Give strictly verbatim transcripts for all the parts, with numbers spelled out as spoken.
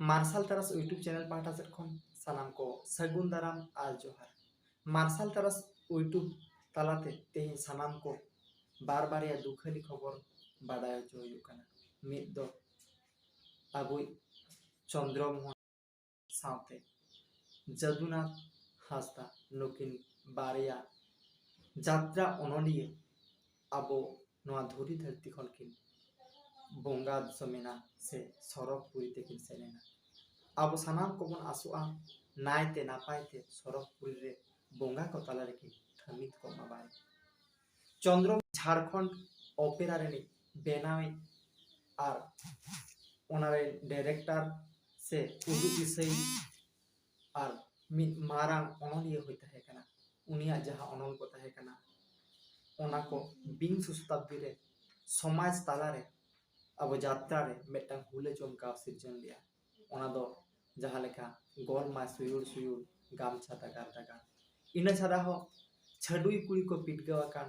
ᱢᱟᱨᱥᱟᱞ ᱛᱟᱨᱟᱥ YouTube channel ᱯᱟᱦᱴᱟ ᱥᱮᱫ ᱠᱷᱚᱱ ᱥᱟᱱᱟᱢ ᱠᱚ ᱥᱟᱹᱜᱩᱱ ᱫᱟᱨᱟᱢ ᱟᱨ ᱡᱚᱦᱟᱨ᱾ ᱢᱟᱨᱥᱟᱞ ᱛᱟᱨᱟᱥ YouTube ᱛᱟᱞᱟᱛᱮ ᱛᱮᱦᱮᱧ ᱥᱟᱱᱟᱢ ᱠᱚ ᱵᱟᱨ ᱵᱟᱨᱭᱟ ᱫᱩᱠᱷᱟᱹᱞᱤ ᱠᱷᱚᱵᱚᱨ ᱵᱟᱰᱟᱭ ᱦᱚᱪᱚ ᱦᱩᱭᱩᱜ ᱠᱟᱱᱟ᱾ ᱢᱤᱫ ᱫᱚ ᱟᱵᱚᱭᱤᱡ ᱪᱚᱱᱫᱨᱚ ᱢᱳᱦᱚᱱ ᱥᱟᱶᱛᱮ ᱡᱟᱫᱩᱱᱟᱛᱷ ᱦᱟᱸᱥᱫᱟ, ᱱᱩᱠᱤᱱ ᱵᱟᱨᱭᱟ ᱡᱟᱛᱨᱟ ᱚᱱᱚᱞᱤᱭᱟᱹ ᱟᱵᱚ ᱱᱚᱣᱟ ᱫᱷᱩᱲᱤ ᱫᱷᱟᱹᱨᱛᱤ ᱠᱷᱚᱱ ᱠᱤᱱ ᱵᱚᱸᱜᱟ ᱫᱤᱥᱚᱢ ᱮᱱᱟ ᱥᱮ ᱥᱚᱨᱚᱜᱽ ᱯᱩᱨᱤ ᱛᱮᱠᱤᱱ ᱥᱮᱱ ᱮᱱᱟ᱾ ᱟᱵᱚ ᱥᱟᱱᱟᱢ ᱠᱚᱵᱚᱱ ᱟᱥᱚᱜᱼᱟ, ᱱᱟᱭᱛᱮ ᱱᱟᱯᱟᱭ ᱛᱮ ᱥᱚᱨᱚᱜᱽ ᱯᱩᱨᱤ ᱨᱮ ᱵᱚᱸᱜᱟ ᱠᱚ ᱛᱟᱞᱟ ᱨᱮᱠᱤᱱ ᱛᱷᱟᱹᱢᱤᱛ ᱠᱚᱜ ᱢᱟ ᱵᱟᱨᱮ᱾ ᱪᱚᱱᱫᱨᱚ ᱡᱷᱟᱲᱠᱷᱚᱸᱰ ᱚᱯᱮᱨᱟ ᱨᱤᱱᱤᱡ ᱵᱮᱱᱟᱣᱤᱡ ᱟᱨ ᱚᱱᱟ ᱨᱮᱱ ᱰᱟᱭᱨᱮᱠᱴᱚᱨ ᱥᱮ ᱩᱫᱩᱜ ᱫᱤᱥᱟᱹᱭᱤᱡ ᱟᱨ ᱢᱤᱫ ᱢᱟᱨᱟᱝ ᱚᱱᱚᱞᱤᱭᱟᱹ ᱦᱚᱸᱭ ᱛᱟᱦᱮᱸ ᱠᱟᱱᱟ᱾ ᱩᱱᱤᱭᱟᱜ ᱡᱟᱦᱟᱸ ᱚᱱᱚᱞ ᱠᱚ ᱛᱟᱦᱮᱸ ᱠᱟᱱᱟ, ᱚᱱᱟ ᱠᱚ ᱵᱤᱝᱥᱚ ᱥᱚᱛᱟᱵᱫᱤ ᱨᱮ ᱥᱚᱢᱟᱡᱽ ᱛᱟᱞᱟᱨᱮ ᱟᱵᱚ ᱡᱟᱛᱨᱟ ᱨᱮ ᱢᱤᱫᱴᱟᱝ ᱦᱩᱞᱟᱹ ᱪᱚᱢᱠᱟᱣ ᱥᱤᱨᱡᱚᱱ ᱞᱮᱫᱼᱟ᱾ ᱚᱱᱟ ᱫᱚ ᱡᱟᱦᱟᱸ ᱞᱮᱠᱟ ᱜᱚᱞ ᱢᱟᱭ ᱥᱩᱭᱩᱲ ᱥᱩᱭᱩᱲ, ᱜᱟᱢᱪᱷᱟ ᱫᱟᱜᱟᱨ ᱫᱟᱜᱟᱨ, ᱤᱱᱟᱹ ᱪᱷᱟᱰᱟ ᱦᱚᱸ ᱪᱷᱟᱹᱰᱩᱭ ᱠᱩᱲᱤ ᱠᱚ ᱯᱤᱰᱜᱟᱹᱣ ᱟᱠᱟᱱ,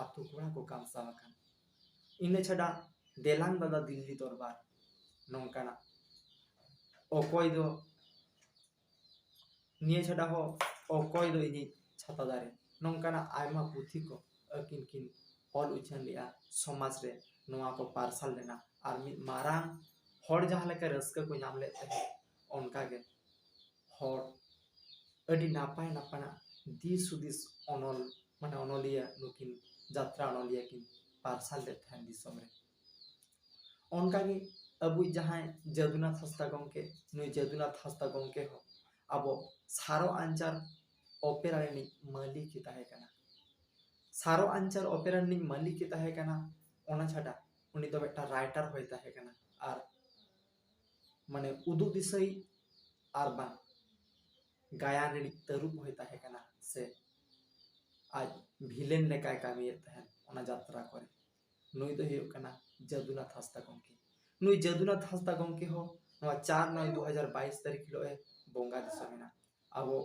ᱟᱛᱳ ᱠᱚᱲᱟ ᱠᱚ ᱠᱟᱢᱥᱟᱣ ᱟᱠᱟᱱ, ᱤᱱᱟᱹ ᱪᱷᱟᱰᱟ ᱫᱮᱞᱟᱝ ᱫᱟᱫᱟ ᱫᱤᱞᱞᱤ ᱫᱚᱨᱵᱟᱨ, ᱱᱚᱝᱠᱟᱱᱟᱜ ᱚᱠᱚᱭ ᱫᱚ ᱱᱤᱭᱟᱹ ᱪᱷᱟᱰᱟ ᱦᱚᱸ ᱚᱠᱚᱭ ᱫᱚ ᱤᱧᱤᱡ ᱪᱷᱟᱛᱟ ᱫᱟᱨᱮ, ᱱᱚᱝᱠᱟᱱᱟᱜ ᱟᱭᱢᱟ ᱯᱩᱛᱷᱤ ᱠᱚ ᱟᱹᱠᱤᱱ ᱠᱤᱱ ᱚᱞ ᱩᱪᱷᱟᱹᱱ ᱞᱮᱫᱼᱟ᱾ ᱥᱚᱢᱟᱡᱽ ᱨᱮ ᱱᱚᱣᱟ ᱠᱚ ᱯᱟᱨᱥᱟᱞ ᱞᱮᱱᱟ ᱟᱨ ᱢᱤᱫ ᱢᱟᱨᱟᱝ ᱦᱚᱲ ᱡᱟᱦᱟᱸ ᱞᱮᱠᱟ ᱨᱟᱹᱥᱠᱟᱹ ᱠᱚ ᱧᱟᱢ ᱞᱮᱫ ᱛᱟᱦᱮᱸᱫ, ᱚᱱᱠᱟᱜᱮ ᱦᱚᱲ ᱟᱹᱰᱤ ᱱᱟᱯᱟᱭ ᱱᱟᱯᱟᱭᱟᱜ ᱫᱤᱥ ᱦᱩᱫᱤᱥ ᱚᱱᱚᱞ, ᱢᱟᱱᱮ ᱚᱱᱚᱞᱤᱭᱟᱹ, ᱱᱩᱠᱤᱱ ᱡᱟᱛᱨᱟ ᱚᱱᱚᱞᱤᱭᱟᱹ ᱠᱤᱱ ᱯᱟᱨᱥᱟᱞ ᱞᱮᱫ ᱛᱟᱦᱮᱸᱫ ᱫᱤᱥᱚᱢ ᱨᱮ᱾ ᱚᱱᱠᱟᱜᱮ ᱟᱵᱚᱭᱤᱡ ᱡᱟᱦᱟᱸᱭ ᱡᱟᱫᱩᱱᱟᱛᱷ ᱦᱟᱸᱥᱫᱟ ᱜᱚᱢᱠᱮ, ᱱᱩᱭ ᱡᱟᱫᱩᱱᱟᱛᱷ ᱦᱟᱸᱥᱫᱟ ᱜᱚᱢᱠᱮ ᱦᱚᱸ ᱟᱵᱚ ᱥᱟᱨᱚ ᱟᱧᱪᱟᱨ ᱚᱯᱮᱨᱟ ᱨᱤᱱᱤᱡ ᱢᱟᱹᱞᱤᱠ ᱮ ᱛᱟᱦᱮᱸ ᱠᱟᱱᱟ᱾ ᱥᱟᱨᱚ ᱟᱧᱪᱟᱨ ᱚᱯᱮᱨᱟ ᱨᱤᱱᱤᱡ ᱢᱟᱹᱞᱤᱠ ᱮ ᱛᱟᱦᱮᱸ ᱠᱟᱱᱟ᱾ ᱚᱱᱟ ᱪᱷᱟᱰᱟ ᱩᱱᱤ ᱫᱚ ᱢᱤᱫᱴᱟᱝ ᱨᱟᱭᱴᱟᱨ ᱦᱚᱸᱭ ᱛᱟᱦᱮᱸ ᱠᱟᱱᱟ ᱟᱨ ᱢᱟᱱᱮ ᱩᱫᱩᱜ ᱫᱤᱥᱟᱹᱭᱤᱡ ᱟᱨ ᱵᱟᱝ ᱜᱟᱭᱟᱱ ᱨᱤᱱᱤᱡ ᱛᱟᱹᱨᱩᱵ ᱦᱚᱸᱭ ᱛᱟᱦᱮᱸ ᱠᱟᱱᱟ, ᱥᱮ ᱟᱡ ᱵᱷᱤᱞᱮᱱ ᱞᱮᱠᱟᱭ ᱠᱟᱹᱢᱤᱭᱮᱫ ᱛᱟᱦᱮᱸᱱ ᱚᱱᱟ ᱡᱟᱛᱨᱟ ᱠᱚᱨᱮ᱾ ᱱᱩᱭ ᱫᱚ ᱦᱩᱭᱩᱜ ᱠᱟᱱᱟ ᱡᱟᱫᱩᱱᱟᱛᱷ ᱦᱟᱸᱥᱫᱟ ᱜᱚᱢᱠᱮ᱾ ᱱᱩᱭ ᱡᱟᱫᱩᱱᱟᱛᱷ ᱦᱟᱸᱥᱫᱟ ᱜᱚᱢᱠᱮ ᱦᱚᱸ ᱱᱚᱣᱟ ᱪᱟᱨ ᱱᱚᱭ ᱫᱩ ᱦᱟᱡᱟᱨ ᱵᱟᱭᱤᱥ ᱛᱟᱹᱨᱤᱠᱷ ᱦᱤᱞᱳᱜ ᱮ ᱵᱚᱸᱜᱟ ᱫᱤᱥᱚᱢ ᱮᱱᱟ᱾ ᱟᱵᱚ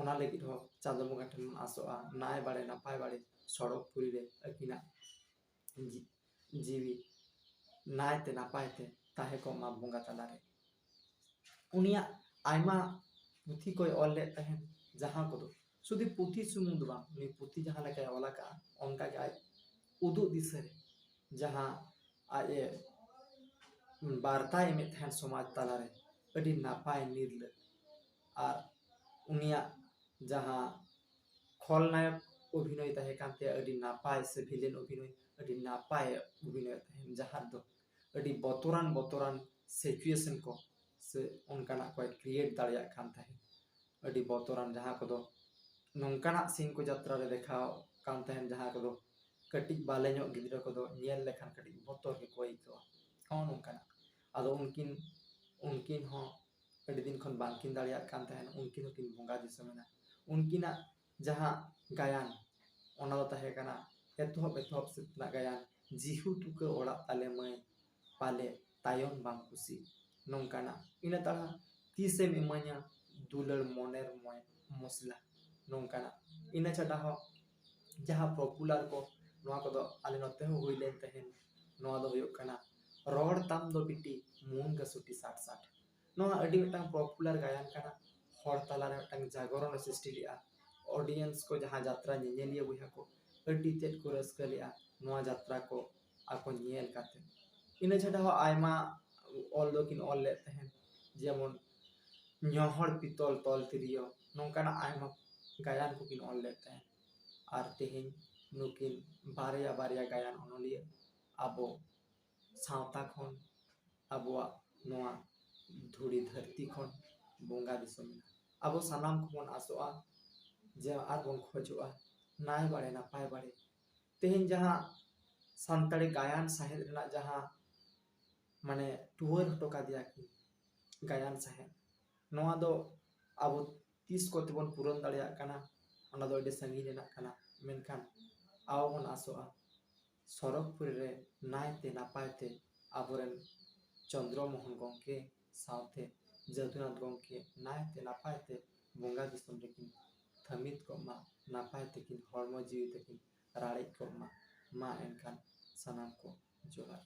ᱚᱱᱟ ᱞᱟᱹᱜᱤᱫ ᱦᱚᱸ ᱪᱟᱸᱫᱚ ᱵᱚᱸᱜᱟ ᱴᱷᱮᱱ ᱵᱚᱱ ᱟᱥᱚᱜᱼᱟ, ᱱᱟᱭ ᱵᱟᱲᱮ ᱱᱟᱯᱟᱭ ᱵᱟᱲᱮ ᱥᱚᱲᱚᱠ ᱯᱩᱨᱤ ᱨᱮ ᱟᱹᱠᱤᱱᱟᱜ ᱡᱤ-, ᱡᱤᱣᱤ ᱱᱟᱭᱛᱮ ᱱᱟᱯᱟᱭ ᱛᱮ ᱛᱟᱦᱮᱸ ᱠᱚᱜ ᱢᱟ ᱵᱚᱸᱜᱟ ᱛᱟᱞᱟᱨᱮ᱾ ᱩᱱᱤᱭᱟᱜ ᱟᱭᱢᱟ ᱯᱩᱛᱷᱤ ᱠᱚᱭ ᱚᱞ ᱞᱮᱫ ᱛᱟᱦᱮᱸᱫ, ᱡᱟᱦᱟᱸ ᱠᱚᱫᱚ ᱥᱩᱫᱷᱩ ᱯᱩᱛᱷᱤ ᱥᱩᱢᱩᱝ ᱫᱚ ᱵᱟᱝ, ᱩᱱᱤ ᱯᱩᱛᱷᱤ ᱡᱟᱦᱟᱸ ᱞᱮᱠᱟᱭ ᱚᱞ ᱟᱠᱟᱫᱼᱟ, ᱚᱱᱠᱟᱜᱮ ᱟᱡ ᱩᱫᱩᱜ ᱫᱤᱥᱟᱹ ᱨᱮ ᱡᱟᱦᱟᱸ ᱟᱡ ᱮ ᱵᱟᱨᱛᱟᱭ ᱮᱢᱮᱫ ᱛᱟᱦᱮᱸᱫ ᱥᱚᱢᱟᱡᱽ ᱛᱟᱞᱟᱨᱮ, ᱟᱹᱰᱤ ᱱᱟᱯᱟᱭ ᱱᱤᱨᱞᱟᱹ᱾ ᱟᱨ ᱩᱱᱤᱭᱟᱜ ᱡᱟᱦᱟᱸ ᱠᱷᱚᱞᱱᱟᱭᱚᱠ ᱚᱵᱷᱤᱱᱚᱭ ᱛᱟᱦᱮᱸ ᱠᱟᱱ ᱛᱟᱭᱟ, ᱟᱹᱰᱤ ᱱᱟᱯᱟᱭ, ᱥᱮ ᱵᱷᱤᱞᱮᱱ ᱚᱵᱷᱤᱱᱚᱭ, ᱟᱹᱰᱤ ᱱᱟᱯᱟᱭ ᱚᱵᱷᱤᱱᱚᱭ ᱛᱟᱦᱮᱸᱫ, ᱡᱟᱦᱟᱸ ᱫᱚ ᱟᱹᱰᱤ ᱵᱚᱛᱚᱨᱟᱱ ᱵᱚᱛᱚᱨᱟᱱ ᱥᱤᱪᱩᱭᱮᱥᱚᱱ ᱠᱚ ᱥᱮ ᱚᱱᱠᱟᱱᱟᱜ ᱠᱚᱭ ᱠᱨᱤᱭᱮᱴ ᱫᱟᱲᱮᱭᱟᱜ ᱠᱟᱱ ᱛᱟᱦᱮᱸᱫ᱾ ᱟᱹᱰᱤ ᱵᱚᱛᱚᱨᱟᱱ, ᱡᱟᱦᱟᱸ ᱠᱚᱫᱚ ᱱᱚᱝᱠᱟᱱᱟᱜ ᱥᱤᱱ ᱠᱚ ᱡᱟᱛᱨᱟ ᱨᱮ ᱫᱮᱠᱷᱟᱣ ᱠᱟᱱ ᱛᱟᱦᱮᱸᱫ, ᱡᱟᱦᱟᱸ ᱠᱚᱫᱚ ᱠᱟᱹᱴᱤᱡ ᱵᱟᱞᱮ ᱧᱚᱜ ᱜᱤᱫᱽᱨᱟᱹ ᱠᱚᱫᱚ ᱧᱮᱞ ᱞᱮᱠᱷᱟᱱ ᱠᱟᱹᱴᱤᱡ ᱵᱚᱛᱚᱨ ᱜᱮᱠᱚ ᱟᱹᱭᱠᱟᱹᱣᱟ, ᱦᱚᱸᱜᱼᱚ ᱱᱚᱝᱠᱟᱱᱟᱜ᱾ ᱟᱫᱚ ᱩᱱᱠᱤᱱ, ᱩᱱᱠᱤᱱ ᱦᱚᱸ ᱟᱹᱰᱤ ᱫᱤᱱ ᱠᱷᱚᱱ ᱵᱟᱝᱠᱤᱱ ᱫᱟᱲᱮᱭᱟᱜ ᱠᱟᱱ ᱛᱟᱦᱮᱸᱫ, ᱩᱱᱠᱤᱱ ᱦᱚᱸᱠᱤᱱ ᱵᱚᱸᱜᱟ ᱫᱤᱥᱚᱢ ᱮᱱᱟ᱾ ᱩᱱᱠᱤᱱᱟᱜ ᱡᱟᱦᱟᱸ ᱜᱟᱭᱟᱱ, ᱚᱱᱟ ᱫᱚ ᱛᱟᱦᱮᱸ ᱠᱟᱱᱟ ᱮᱛᱚᱦᱚᱵ, ᱮᱛᱚᱦᱚᱵ ᱥᱮᱫ ᱨᱮᱱᱟᱜ ᱜᱟᱭᱟᱱ, ᱡᱤᱦᱩ ᱛᱩᱠᱟᱹ ᱚᱲᱟᱜ ᱛᱟᱞᱮ ᱢᱟᱹᱭ, ᱯᱟᱞᱮ ᱛᱟᱭᱚᱢ ᱵᱟᱢ ᱠᱩᱥᱤ, ᱱᱚᱝᱠᱟᱱᱟᱜ᱾ ᱤᱱᱟᱹ ᱛᱟᱲᱟ, ᱛᱤᱥᱮᱢ ᱤᱢᱟᱹᱧᱟ ᱫᱩᱞᱟᱹᱲ ᱢᱚᱱᱮᱨ ᱢᱚᱭ-, ᱢᱚᱥᱞᱟ, ᱱᱚᱝᱠᱟᱱᱟᱜ᱾ ᱤᱱᱟᱹ ᱪᱷᱟᱰᱟ ᱦᱚᱸ ᱡᱟᱦᱟᱸ ᱯᱚᱯᱩᱞᱟᱨ ᱠᱚ, ᱱᱚᱣᱟ ᱠᱚᱫᱚ ᱟᱞᱮ ᱱᱚᱛᱮ ᱦᱚᱸ ᱦᱩᱭ ᱞᱮᱱ ᱛᱟᱦᱮᱱ᱾ ᱱᱚᱣᱟ ᱫᱚ ᱦᱩᱭᱩᱜ ᱠᱟᱱᱟ ᱨᱚᱲ ᱛᱟᱢ ᱫᱚ ᱵᱤᱴᱤ ᱢᱩᱱᱜᱟᱹ ᱥᱩᱴᱤ ᱥᱟᱴ ᱥᱟᱴ᱾ ᱱᱚᱣᱟ ᱟᱹᱰᱤ ᱢᱤᱫᱴᱟᱝ ᱯᱚᱯᱩᱞᱟᱨ ᱜᱟᱭᱟᱱ ᱠᱟᱱᱟ, ᱦᱚᱲ ᱛᱟᱞᱟᱨᱮ ᱢᱤᱫᱴᱟᱝ ᱡᱟᱜᱚᱨᱚᱱ ᱮ ᱥᱨᱤᱥᱴᱤ ᱞᱮᱫᱼᱟ᱾ ᱚᱰᱤᱭᱮᱱᱥ ᱠᱚ, ᱡᱟᱦᱟᱸ ᱡᱟᱛᱨᱟ ᱧᱮᱧᱮᱞᱤᱭᱟᱹ ᱵᱚᱭᱦᱟ ᱠᱚ, ᱟᱹᱰᱤ ᱛᱮᱫ ᱠᱚ ᱨᱟᱹᱥᱠᱟᱹ ᱞᱮᱫᱼᱟ ᱱᱚᱣᱟ ᱡᱟᱛᱨᱟ ᱠᱚ ᱟᱠᱚ ᱧᱮᱞ ᱠᱟᱛᱮ᱾ ᱤᱱᱟᱹ ᱪᱷᱟᱰᱟ ᱦᱚᱸ ᱟᱭᱢᱟ ᱚᱞ ᱫᱚᱠᱤᱱ ᱚᱞ ᱞᱮᱫ ᱛᱟᱦᱮᱸᱫ, ᱡᱮᱢᱚᱱ ᱧᱚᱦᱚᱲ ᱯᱤᱛᱚᱞ ᱛᱚᱞ ᱛᱤᱨᱭᱳ, ᱱᱚᱝᱠᱟᱱᱟᱜ ᱟᱭᱢᱟ ᱜᱟᱭᱟᱱ ᱠᱚᱠᱤᱱ ᱚᱞ ᱞᱮᱫ ᱛᱟᱦᱮᱸᱫ᱾ ᱟᱨ ᱛᱮᱦᱮᱧ ᱱᱩᱠᱤᱱ ᱵᱟᱨᱭᱟ ᱵᱟᱨᱭᱟ ᱜᱟᱭᱟᱱ ᱚᱱᱚᱞᱤᱭᱟᱹ ᱟᱵᱚ ᱥᱟᱶᱛᱟ ᱠᱷᱚᱱ, ᱟᱵᱚᱣᱟᱜ ᱱᱚᱣᱟ ᱫᱷᱩᱲᱤ ᱫᱷᱟᱹᱨᱛᱤ ᱠᱷᱚᱱ ᱵᱚᱸᱜᱟ ᱫᱤᱥᱚᱢ ᱮᱱᱟ᱾ ᱟᱵᱚ ᱥᱟᱱᱟᱢ ᱠᱚᱵᱚᱱ ᱟᱥᱚᱜᱼᱟ ᱡᱮ ᱟᱨ ᱵᱚᱱ ᱠᱷᱚᱡᱚᱜᱼᱟ ᱱᱟᱭ ᱵᱟᱲᱮ ᱱᱟᱯᱟᱭ ᱵᱟᱲᱮ᱾ ᱛᱮᱦᱮᱧ ᱡᱟᱦᱟᱸ ᱥᱟᱱᱛᱟᱲᱤ ᱜᱟᱭᱟᱱ ᱥᱟᱶᱦᱮᱫ ᱨᱮᱱᱟᱜ ᱡᱟᱦᱟᱸ ᱢᱟᱱᱮ ᱴᱩᱣᱟᱹᱨ ᱦᱚᱴᱚ ᱠᱟᱫᱮᱭᱟ ᱠᱤᱱ ᱜᱟᱭᱟᱱ ᱥᱟᱶᱦᱮᱫ, ᱱᱚᱣᱟ ᱫᱚ ᱟᱵᱚ ᱛᱤᱥ ᱠᱚᱛᱮ ᱵᱚᱱ ᱯᱩᱨᱚᱱ ᱫᱟᱲᱮᱭᱟᱜ ᱠᱟᱱᱟ, ᱚᱱᱟ ᱫᱚ ᱟᱹᱰᱤ ᱥᱟᱺᱜᱤᱧ ᱨᱮᱱᱟᱜ ᱠᱟᱱᱟ᱾ ᱢᱮᱱᱠᱷᱟᱱ ᱟᱵᱚ ᱵᱚᱱ ᱟᱥᱚᱜᱼᱟ ᱥᱚᱨᱚᱜᱽᱯᱩᱨᱤ ᱨᱮ ᱱᱟᱭᱛᱮ ᱱᱟᱯᱟᱭ ᱛᱮ ᱟᱵᱚᱨᱮᱱ ᱪᱚᱱᱫᱨᱚ ᱢᱳᱦᱚᱱ ᱜᱚᱢᱠᱮ ᱥᱟᱶᱛᱮ ᱡᱟᱹᱫᱩᱱᱟᱛᱷ ᱜᱚᱢᱠᱮ ᱱᱟᱭᱛᱮ ᱱᱟᱯᱟᱭ ᱛᱮ ᱵᱚᱸᱜᱟ ᱫᱤᱥᱚᱢ ᱨᱮᱠᱤᱱ ᱛᱷᱟᱹᱢᱤᱛ ᱠᱚᱜ ᱢᱟ, ᱱᱟᱯᱟᱭ ᱛᱮᱠᱤᱱ ᱦᱚᱲᱢᱚ ᱡᱤᱣᱤ ᱛᱟᱹᱠᱤᱱ ᱨᱟᱲᱮᱡ ᱠᱚᱜ ᱢᱟ᱾ ᱢᱟ ᱮᱱᱠᱷᱟᱱ ᱥᱟᱱᱟᱢ ᱠᱚ ᱡᱚᱦᱟᱨ᱾